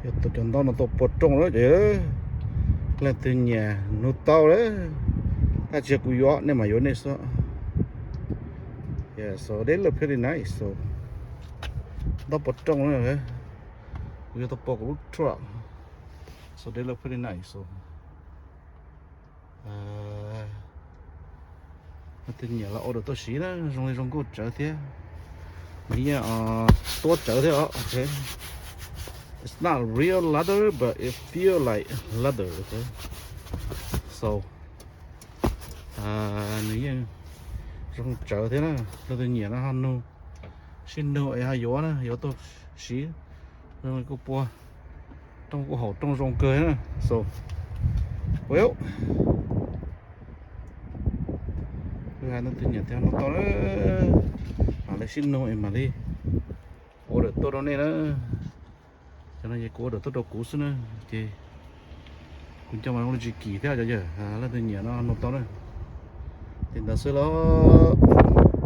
Yog cov ntaub no tau pua rooj lawm ces leej twg nyiam nug tau lawm. Tab sis kuv yuav nej mas yuav nej xwb. Yeah, so they look pretty nice. So ntaub pua rooj na. Kuv yuav tau pua kuv lub truck. So they look pretty nice. So leej twg nyiam los order tuaj siv na, zoo li zoo nkauj tsawv thiab. Nws yeej tuab tsawv thiab os. Okay. It's not real leather, but it feel like leather. Okay. So nws yeej zoo tsawv thiab na. Leej twg nyiam no ho nug, sib nug es ho yuav na, yuav tuaj siv. Zoo li kuj pua rooj kuj haum rooj zoo kawg na. So, well, kuv hais leej twg nyiam thiab nug tau na, mam li sib nug es mam li order tuaj rau nej na. Cov no ces kuv order tuaj rau kuv xwb na. Ces kuv coj mas zoo li tsis kim thiab cov yawg, leej twg nyiam no nug tau na. Ces ntawd xwb los.